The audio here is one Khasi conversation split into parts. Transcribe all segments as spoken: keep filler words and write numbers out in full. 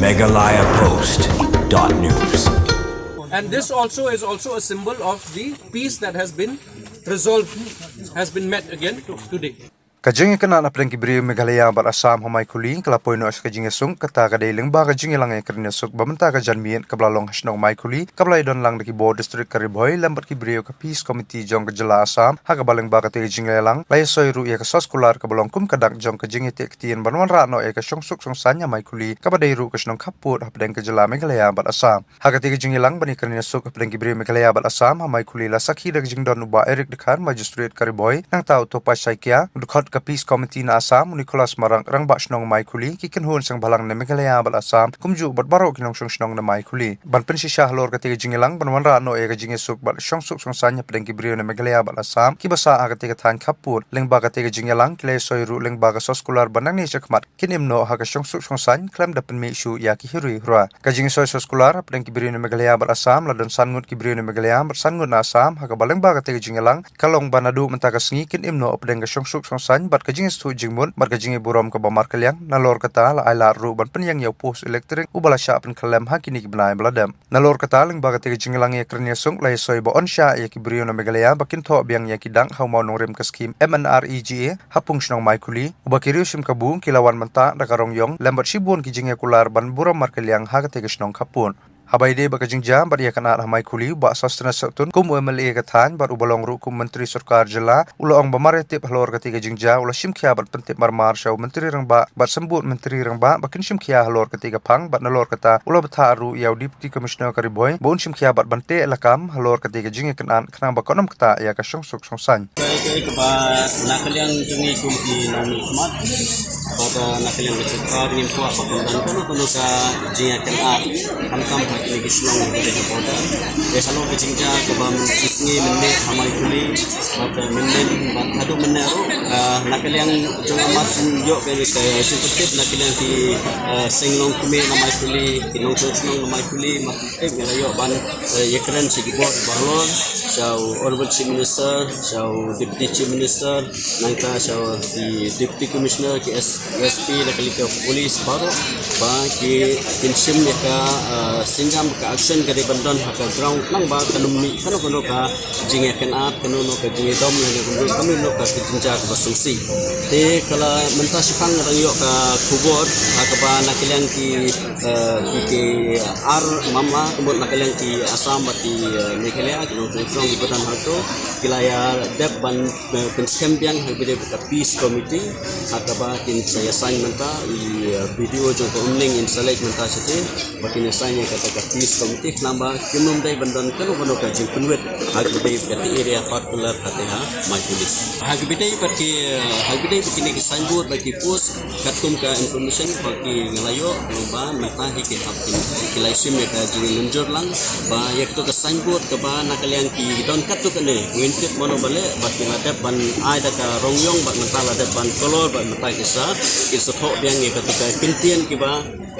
Meghalaya Post dot news. And this also is also a symbol of the peace that has been resolved, has been met again today. Ka jingïakynad hapdeng ki briew Meghalaya bad Assam ha Maikhuli ka la poi noh sha ka jingïasuk, kata ka dei lyngba ka jingïalang ïakren ïasuk ba mynta ka janmiet kaba la long ha shnong Maikhuli, kaba la ïadon lang da ki bor district ka Ri Bhoi lem bad ki briew ka Peace Committee jong ka jylla Assam. Ha kaba lyngba kata ka jingïalang la ïasoi ruh ïa ka soskular kaba long kum ka dak jong ka jingïateh ktien ban wanrah noh ïa ka shongsuk shongsaiñ ha Maikhuli, kaba dei ruh ka shnong khappud hapdeng ka jylla Meghalaya bad Assam. Ha kata ka jingïalang ban ïakren ïasuk hapdeng ki briew Meghalaya bad Assam ha Maikhuli la sakhi da ka jingdon u Bah Eric Dkhar, Magistrate ka Ri Bhoi, nangta u Topa Shaikia, dkhot ka Peace Committee na Assam, u Nicholas Marak, Rangbah Shnong Maikhuli, ki kynhun seng bhalang na Meghalaya bad Assam, kumjuh bad baroh ki nongshong shnong na Maikhuli. Ban pynshisha halor kata ka jingïalang ban wanrah noh ïa ka jingïasuk bad shongsuk shongsaiñ hapdeng ki briew na Meghalaya bad Assam kiba sah ha kata ka thaiñ khappud. Lyngba kata ka jingïalang ki la ïasoi ruh lyngba ka soskular ba nangne shakhmat kin im noh ha ka shongsuk shongsaiñ khlem da pynmih shuh ïa ki hyrui hyrwa. Ka jingïasoi soskular hapdeng ki briew na Meghalaya bad Assam la don san ngut ki briew na Meghalaya bad san ngut na Assam, ha kaba lyngba kata ka jingïalang ka long ba naduh mynta ka sngi kin im noh hapdeng ka shongsuk shongsaiñ bad ka jingïasuk jingmut bad ka jingïaburom kaba markylliang. Nalor kata la ailad ruh ban pynïeng ïa u post electric uba la shah pynkhlem ha kine ki bnai ba la dep. Nalor kata lyngba kata ka jingïalang ïakren ïasuk la ïasoi ba yn shah ïa ki briew na Meghalaya ba kin thoh biang ïa ki dak ha u mawnongrim ka skhim M N R E G A ha pung shnong Maikhuli, uba ki riew shim kabu ki la wan mynta da ka rong ïong lem bad shibun ki jingïakular ban burom markylliang ha kata ka shnong khappud. Haba ïadei bad ka jingjia bad ïakynad ha Maikhuli, u Bah Sosthenes Sohtun kum u M L A ka thaiñ bad uba long ruh kum u Myntri Sorkar Jylla, u la ong ba mar ïa tip halor kata ka jingjia u la shim khia bad pyntip marmar sha u Myntri Rangbah bad Symbud Myntri Rangbah ba kin shim khia halor kata ka phang, bad nalor kata u la bthah ruh ïa u Deputy Commissioner ka Ri Bhoi ba un shim khia bad ban teh lakam halor kata ka jingïakynad khnang ba kan ym ktah ïa ka shongsuk shongsaiñ. Ka, ka, kaba na ka liang jong ngi kum ki nongmihkhmat, bad na ka liang ka sorkar ngim kwah ba kan don kano kano ka jingïakynad, khamtam ha kine ki shnong kiba dei ha border. Te halor ka jingjia kaba mynshisngi mynmiet ha Maikhuli, bad mynmiet bad haduh mynne ruh, ah, na ka liang jong nga mar shu ïoh ka, ka jingpyntip na ka liang ki, ah, seng longkmie na Maikhuli, ki nongshong shnong na Maikhuli, mar shu tip ngi la ïoh ban, eh, ïakren sha ki bor ba halor, sha u Honorable Chief Minister, sha u Deputy Chief Minister, nangta sha ki Deputy Commissioner, ki S, S P, na ka liang ka police baroh, ba ki kin shim ïa ka, eh, sienjam ka action ka dei ban don ha ka ground khnang ba kan ym mih kano kano ka jingïakynad, kano kano ka jingïadom, kano kano ka jingjia kaba sngewsih. Te ka la mynta shaphang nga dang ïoh ka khubor ha kaba na ka liang ki, eh, ki, ki ar mama, ka mut na ka liang ki Assam bad ki, eh, Meghalaya, ki nongshong shnong kiba don hato, ki la ïa dep ban, eh, pynskhem biang ha kaba ïadei bad ka Peace Committee, ha kaba kin sa ïa sign mynta, i, eh, B D O jong ka Umling in sa leit mynta shatei, ba kin ïa sign ïa kata ka Peace Committee, khnang ba kim nym dei ban don kano kano ka jingpynwit ha kaba ïadei bad ka area particular kata ha Maikhuli. Ha kaba ïadei bad ki, eh, ha kaba ïadei bad kine ki signboard bad ki post, katkum ka information ba ki nga la ïoh, long ba mynta hi ki hap ki, ki la shim ïa ka jinglynjur lang ba ïa kato ka signboard kaba na ka liang ki don katto katne, ngim tip mano ba leh, bad ki la dep ban ai da ka rong ïong, bad mynta la dep ban colour, bad mynta ki sa, ki sa thoh biang ïa kato ka kyntien kiba,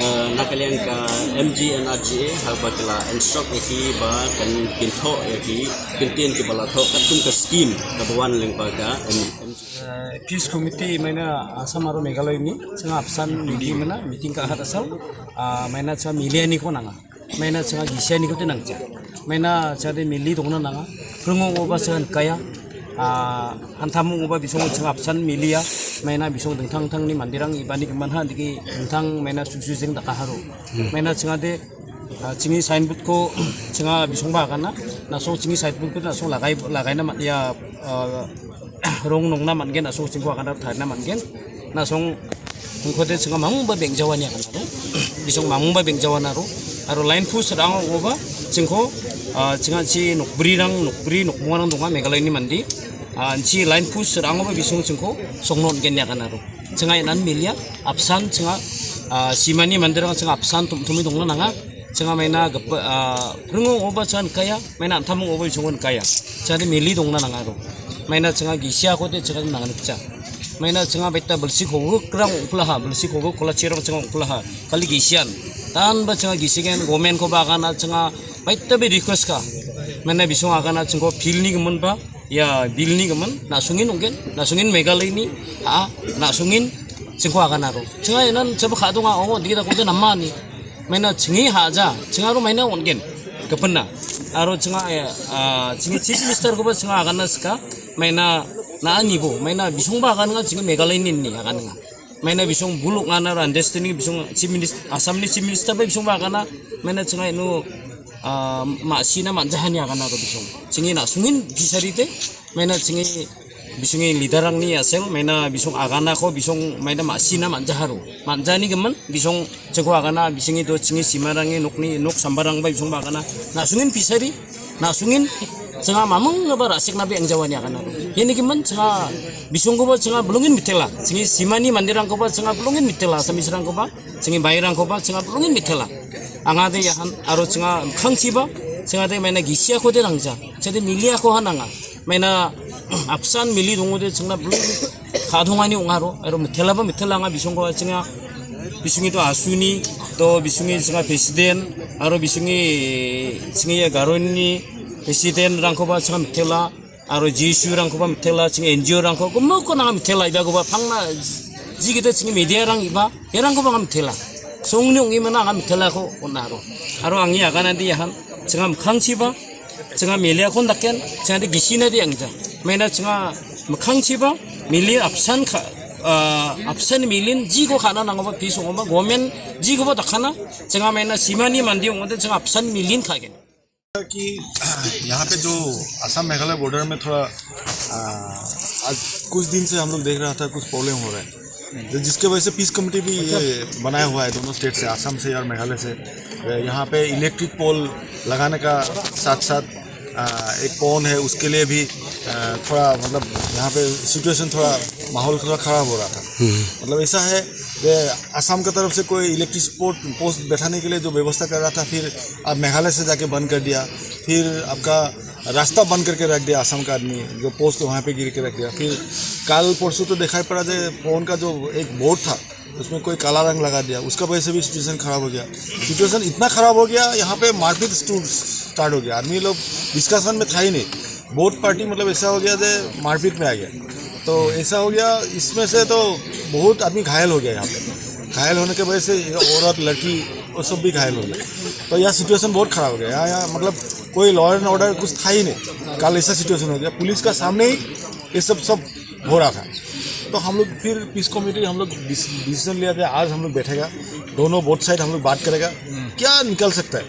eh, na ka liang ka M G N R G A, ha ba ki la instruct ïa ki ba kan kin thoh ïa ki kyntien kiba la thoh katkum ka scheme kaba wan lyngba ka M, M G. Eh, Peace Committee maina Assam aro Meghalaya ni, chang apsan meeting mana, meeting ka hat asal, ah, maina chang milia ni ko nanga. Maina chang gisia ni ko te nangcha. Maina chang de mili dong na nanga. Prungo oba chang kaya. Ah, hantam oba bisong chang apsan milia. Maina bisong dengtang tang ni mandirang ibani kemanha diki dengtang maina susu jeng daka haru. Maina chang de, ah, chingi signboard ko chang bisong ba kana. Na so chingi signboard ko na so lagai, lagai na mat ya, ah, rong nong na man gen, na so ching ko kana thai na man gen. Na song Hangko te chang mangba beng jawan ya kana ro. Bisong mangba beng jawan aro. Aro line post rang oba chingko, ah, chang chi nokbri rang, nokbri nokmorang donga Meghalaya ni mandi. Ah, chi line post rang oba bisong chingko song non gen ya kana ro. Chang nan milia apsan chang, ah, simani mandirang chang apsan tum tumi dongna nanga. Chang maina gapa, ah, prungo oba chang kaya, maina antamung oba bisong kaya. Chang de mili dongna nanga ro. Maina chang gisia ko te chang nanga nikcha. Maina chang baita belsi ko krang uklaha, belsi ko kola chirong chang uklaha. Kali gisian. Tan ba chang gisian gomen ko ba kana chang baita be request ka. Maina bisong akana chang ko pil ni kemen ba, ya bil ni kemen, na sungin ungen, na sungin Meghalaya ni, ha, na sungin chang ko akana ro. Chang nan chaba khadong a ongo dikita ko te namani. Maina chingi haja, chinga ro maina ongen. Kepenna. Aro chinga, eh, ah, chingi chief minister ko ba chinga agana sika. Maina na ani bo, maina bisong ba agana chingi Meghalaya ni ni agana. Maina bisong buluk ngana ro understanding bisong chief minister, Assam ni chief minister ba bisong ba agana. Maina chinga ino, ah, ma sina man jahani agana ro bisong. Chingi na sungin bisari te. Maina chingi bisong i leader ang ni asel, maina bisong agana ko, bisong maina ma sina man jaharo. Man jani gemen, bisong chingo agana, bisong i do chingi simarang i nuk ni, nuk sambarang ba bisong ba agana. Na sungin pisari, na sungin, chinga mamung na ba rasik na bi ang jawani agana. Yeni gemen, chinga bisong ko ba chinga belungin mitela. Chingi simani mandirang ko ba chinga belungin mitela, samisrang ko ba, chingi bairang ko ba, chinga belungin mitela. Anga de yahan, aro chinga khang chiba, chinga de maina gisia ko de rangja. Chade milia ko hananga. Maina apsan mili dungu de chingna blu. Khadung ani ungaro. Aro mitela ba mitela nga bisong ko chinga. Bisong i to asuni. To bisong i chinga president. Aro bisong i chinga ya garoni president rang ko ba chinga mitela. Aro G S U rang ko ba mitela chinga N G O rang ko. Ko mo ko nanga mitela iba ko ba pangna. Ji kita chinga media rang iba. Erang ko ba ngam thela. Song ni ong i mana ngam thela ko onaro. Aro angi agana di yahan. Changam khang chiba. Changam melia kon daken. Changam di gisina di angja. Maina changam khang chiba. Mili apsan kha, ah, apsan milin ji ko khana nang ba pi song ba gomen ji ko ba dakana. Changam maina simani mandi ong changam apsan milin khagen. कि यहाँ पे जो असम मेघालय बॉर्डर में थोड़ा, आ, आज कुछ दिन से हम लोग देख रहा था, कुछ प्रॉब्लम हो रहा है, तो जिसके वजह से पीस कमेटी भी ये बनाया हुआ है दोनों स्टेट से, असम से और मेघालय से। यहाँ पे इलेक्ट्रिक पोल लगाने का साथ साथ, आ, एक पॉन्ड है, उसके लिए भी, आ, थोड़ा, मतलब, यहाँ पे सिचुएशन थोड़ा, माहौल थोड़ा ख़राब हो रहा था। मतलब ऐसा है कि असम की तरफ से कोई इलेक्ट्रिक पोस्ट बैठाने के लिए जो व्यवस्था कर रहा था, फिर अब मेघालय से जाके बंद कर दिया। फिर आपका रास्ता बंद करके रख दिया असम का आदमी, जो पोस्ट वहाँ पे गिर के रख दिया। फिर कल परसों तो दिखाई पड़ा, जो पवन का जो एक बोर्ड था, उसमें कोई काला रंग लगा दिया, उसका वजह से भी सिचुएशन ख़राब हो गया। सिचुएशन इतना ख़राब हो गया, यहाँ पे मारपीट स्टार्ट हो गया। आदमी लोग डिस्कशन में था ही नहीं, बोथ पार्टी, मतलब, ऐसा हो गया कि मारपीट में आ गया। तो ऐसा हो गया, इसमें से तो बहुत आदमी घायल हो गया। यहाँ पे घायल होने के वजह से औरत, लड़की, वो सब भी घायल हो गया। तो यह सिचुएशन बहुत ख़राब हो गया। यहाँ, यहाँ, मतलब, कोई लॉ एंड ऑर्डर कुछ था ही नहीं। कल ऐसा सिचुएशन हो गया, पुलिस का सामने ही ये सब सब हो रहा था। तो हम लोग फिर पीस कमेटी, हम लोग डिसीजन लिया कि आज हम लोग बैठेगा, दोनों बोथ साइड हम लोग बात करेगा, क्या निकल सकता है।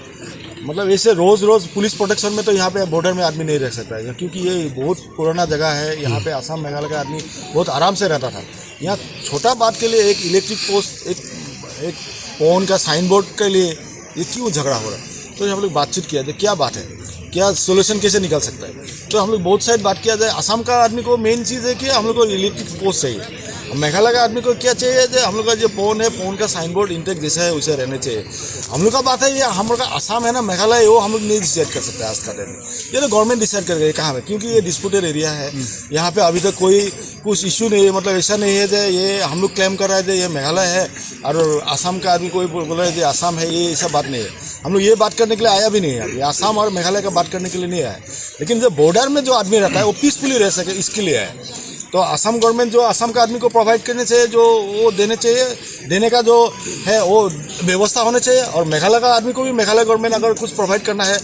मतलब, ऐसे रोज रोज पुलिस प्रोटेक्शन में तो यहाँ पे बॉर्डर में आदमी नहीं रह सकता है, क्योंकि ये बहुत पुराना जगह है। यहाँ पे असम मेघालय का आदमी बहुत आराम से रहता था। यहाँ छोटा बात के लिए एक इलेक्ट्रिक पोस्ट, एक एक पवन का साइन बोर्ड के लिए ये क्यों झगड़ा हो रहा है। तो हम लोग बातचीत किया, तो क्या बात है, क्या सोल्यूशन कैसे निकल सकता है। तो हम लोग बोथ साइड बात किया जाए। असम का आदमी को मेन चीज़ है कि हम लोग को इलेक्ट्रिक पोस्ट चाहिए। अब मेघालय का आदमी को क्या चाहिए, जो हम लोग का जो पवन है, पवन का साइन बोर्ड इंटैक्ट जैसा है वैसे रहना चाहिए। हम लोग का बात है, ये हम लोग का असम है ना, मेघालय है, वो हम लोग नहीं डिसाइड कर सकते आज का डेट में। ये तो गवर्नमेंट डिसाइड करेगा ये कहाँ पे, क्योंकि ये डिस्प्यूटेड एरिया है। यहाँ पे अभी तक कोई कुछ इशू नहीं है, मतलब, ऐसा नहीं है कि ये हम लोग क्लेम कर रहा है कि ये मेघालय है और असम का आदमी कोई बोल बोल रहा है कि असम है, ये ऐसा बात नहीं है। हम लोग ये बात करने के लिए आया भी नहीं है, ये असम और मेघालय का बात करने के लिए नहीं आया है। लेकिन जो बॉर्डर में जो आदमी रहता है, वो पीसफुली रह सके, इसके लिए है। तो असम गवर्नमेंट जो असम का आदमी को प्रोवाइड करने चाहिए, जो वो देने चाहिए, देने का जो है, वो व्यवस्था होना चाहिए। और मेघालय का आदमी को भी मेघालय गवर्नमेंट अगर कुछ प्रोवाइड करना है, अ,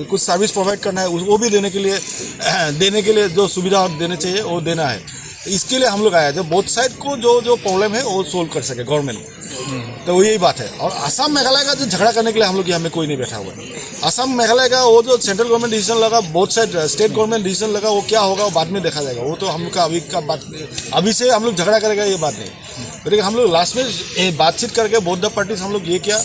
कुछ सर्विस प्रोवाइड करना है, उस- वो भी देने के लिए देने के लिए जो सुविधा देने चाहिए, वो देना है। इसके लिए हम लोग आए हैं, जो बोथ साइड को जो जो प्रॉब्लम है, वो सोल्व कर सके गवर्नमेंट। तो यही बात है। और असम मेघालय का जो झगड़ा करने के लिए हम लोग यहाँ में कोई नहीं बैठा हुआ है। असम मेघालय का वो जो सेंट्रल गवर्नमेंट डिसीजन लगा, बोथ साइड स्टेट गवर्नमेंट डिसीजन लगा, वो क्या होगा, वो बाद में देखा जाएगा। वो तो हम लोग का अभी का बात, अभी से हम लोग झगड़ा करेगा, ये बात नहीं। तो देखिए, हम लोग लास्ट में ये बातचीत करके बोथ द पार्टीज हम लोग ये किया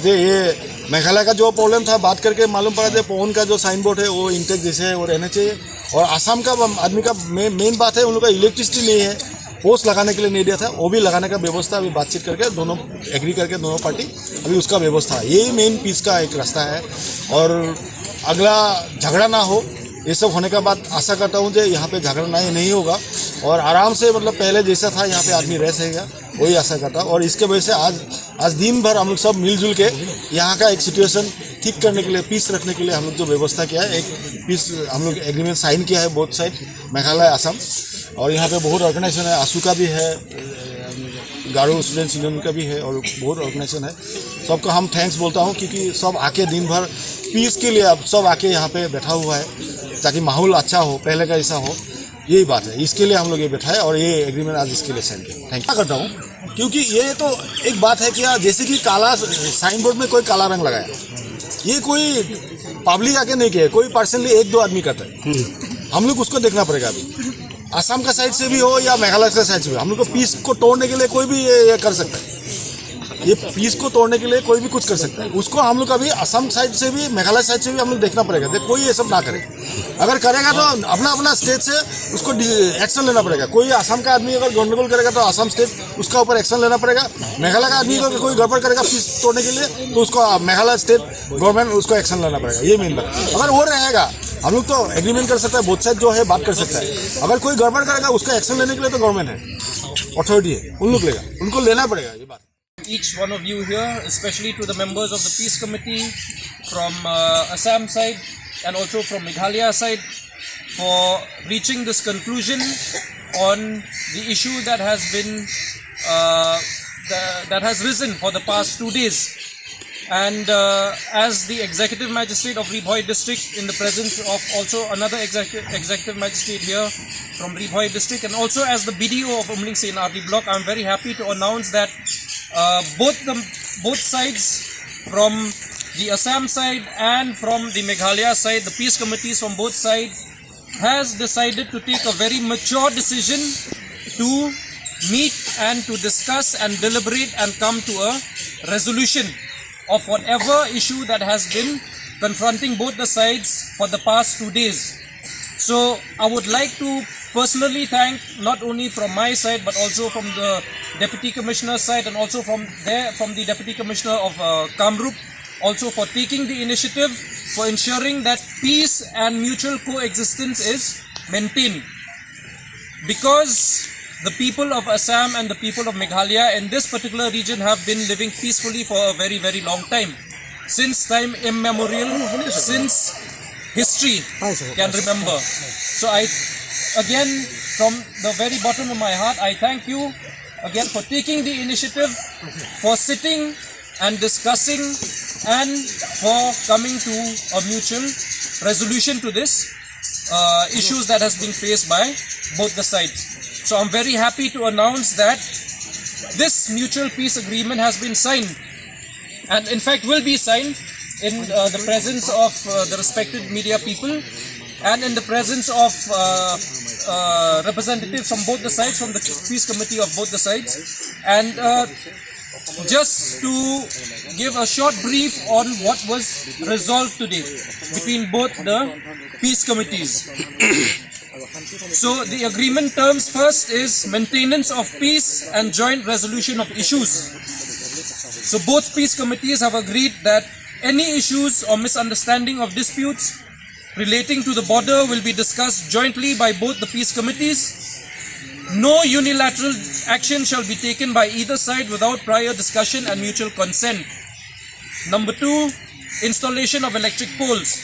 कि ये मेघालय का जो प्रॉब्लम था, बात करके मालूम पड़ा कि पवन का जो साइन बोर्ड है, वो इंटैक्ट जैसे है, वो रहना चाहिए। और असम का आदमी का मे-, मेन बात है, उन लोग का इलेक्ट्रिसिटी नहीं है, पोस्ट लगाने के लिए नहीं दिया था, वो भी लगाने का व्यवस्था अभी बातचीत करके दोनों एग्री करके दोनों पार्टी अभी उसका व्यवस्था है। यही मेन पीस का एक रास्ता है। और अगला झगड़ा ना हो, ये सब होने का बाद आशा करता हूँ कि यहाँ पे झगड़ा नहीं नहीं होगा और आराम से, मतलब, पहले जैसा था यहाँ पे आदमी रह सकेगा, वही आशा करता हूँ। और इसके वजह से आज आज दिन भर हम लोग सब मिलजुल के यहाँ का एक सिचुएशन ठीक करने के लिए, पीस रखने के लिए हम लोग जो व्यवस्था किया है, एक पीस हम लोग एग्रीमेंट साइन किया है बोथ साइड, मेघालय, असम। और यहाँ पे बहुत ऑर्गेनाइजेशन है, आसू का भी है, गारो स्टूडेंट्स यूनियन का भी है और बहुत ऑर्गेनाइजेशन है। सबको हम थैंक्स बोलता हूँ, क्योंकि सब आके दिन भर पीस के लिए अब सब आके यहाँ पे बैठा हुआ है, ताकि माहौल अच्छा हो, पहले का ऐसा हो। यही बात है, इसके लिए हम लोग ये बैठा है और ये एग्रीमेंट आज इसके लिए साइन किया। थैंक यू करता हूँ, क्योंकि ये तो एक बात है कि यार, जैसे कि काला साइन बोर्ड में कोई काला रंग लगाया, ये कोई पब्लिक आके नहीं किया, कोई पर्सनली एक दो आदमी करता है। हम लोग उसको देखना पड़ेगा अभी, आसाम का साइड से भी हो या मेघालय का साइड से भी। हम लोग को पीस को तोड़ने के लिए कोई भी ये, ये कर सकता है। ये पीस को तोड़ने के लिए कोई भी कुछ कर सकता है। उसको हम लोग अभी आसाम साइड से भी, मेघालय साइड से भी हम लोग देखना पड़ेगा, देख कोई ये सब ना करे। अगर करेगा तो अपना अपना स्टेट से उसको एक्शन लेना पड़ेगा। कोई आसाम का आदमी अगर गंडगोल करेगा तो आसाम स्टेट उसका ऊपर एक्शन लेना पड़ेगा। मेघालय का आदमी अगर कोई गड़बड़ करेगा पीस तोड़ने के लिए, तो उसको मेघालय स्टेट गवर्नमेंट उसको एक्शन लेना पड़ेगा। ये मेन बात। अगर वो रहेगा, हम लोग तो एग्रीमेंट कर सकता है, बोथ साइड जो है बात कर सकता है। अगर कोई गड़बड़ करेगा, उसका एक्शन लेने के लिए तो गवर्नमेंट है, अथॉरिटी है, उन लोग लेगा, उनको लेना पड़ेगा ये बात। Each one of you here, especially to the members of the Peace Committee from uh, Assam side and also from Meghalaya side, for reaching this conclusion on the issue that has been uh, the, that has risen for the past two days. And uh, as the executive magistrate of Ri Bhoi district, in the presence of also another executive, executive magistrate here from Ri Bhoi district, and also as the B D O of Umling C and R D block, I'm very happy to announce that uh, both the both sides, from the Assam side and from the Meghalaya side, the peace committees from both sides has decided to take a very mature decision to meet and to discuss and deliberate and come to a resolution of whatever issue that has been confronting both the sides for the past two days. So I would like to personally thank, not only from my side but also from the deputy commissioner's side and also from there from the deputy commissioner of uh, Kamrup, also for taking the initiative for ensuring that peace and mutual coexistence is maintained, because the people of Assam and the people of Meghalaya in this particular region have been living peacefully for a very, very long time, since time immemorial, since history can remember. So I, again, from the very bottom of my heart, I thank you again for taking the initiative, for sitting and discussing and for coming to a mutual resolution to this uh, issues that has been faced by both the sides. So I'm very happy to announce that this mutual peace agreement has been signed, and in fact will be signed in uh, the presence of uh, the respected media people and in the presence of uh, uh, representatives from both the sides, from the peace committee of both the sides, and uh, just to give a short brief on what was resolved today between both the peace committees. So the agreement terms first is maintenance of peace and joint resolution of issues. So both peace committees have agreed that any issues or misunderstanding of disputes relating to the border will be discussed jointly by both the peace committees. No unilateral action shall be taken by either side without prior discussion and mutual consent. Number two, installation of electric poles.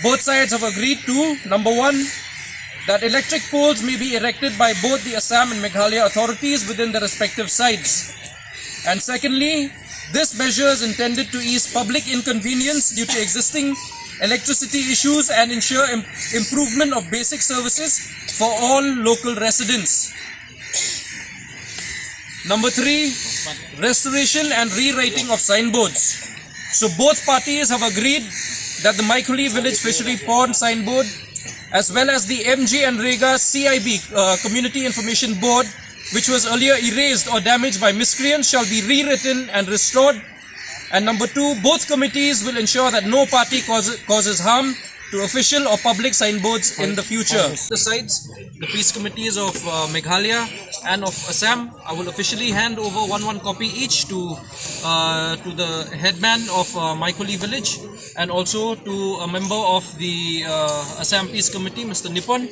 Both sides have agreed to, number one, that electric poles may be erected by both the Assam and Meghalaya authorities within the respective sides. And secondly, this measure is intended to ease public inconvenience due to existing electricity issues and ensure im- improvement of basic services for all local residents. Number three, restoration and rewriting of signboards. So both parties have agreed that the Maikhuli Village Fishery Pond signboard, as well as the MGNREGA CIB uh, Community Information Board, which was earlier erased or damaged by miscreants, shall be rewritten and restored. And number two, both committees will ensure that no party cause, causes harm to official or public signboards in the future. The sides, the peace committees of uh, Meghalaya and of Assam, I will officially hand over one one copy each to uh, to the headman of uh, Maikhuli village and also to a member of the uh, Assam Peace Committee, Mister Nipon,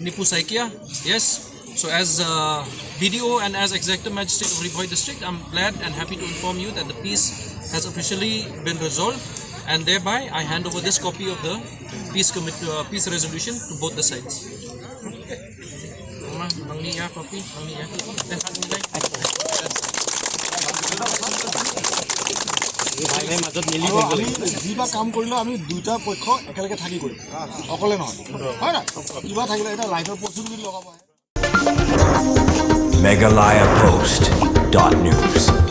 Nipu Saikia. Yes. So as uh, B D O and as Executive Magistrate of Ri Bhoi District, I'm glad and happy to inform you that the peace has officially been resolved, and thereby I hand over this copy of the peace commit, uh, peace resolution to both the sides. আৰু আমি যিবা কাম কৰিলেও আমি দুইটা পক্ষ একেলগে থাকি কৰিম, অকলে নহয়, হয় না? কিবা থাকিলে এতিয়া লাইটৰ পষ্টটো যদি লগাব আহে। Meghalaya Post dot news.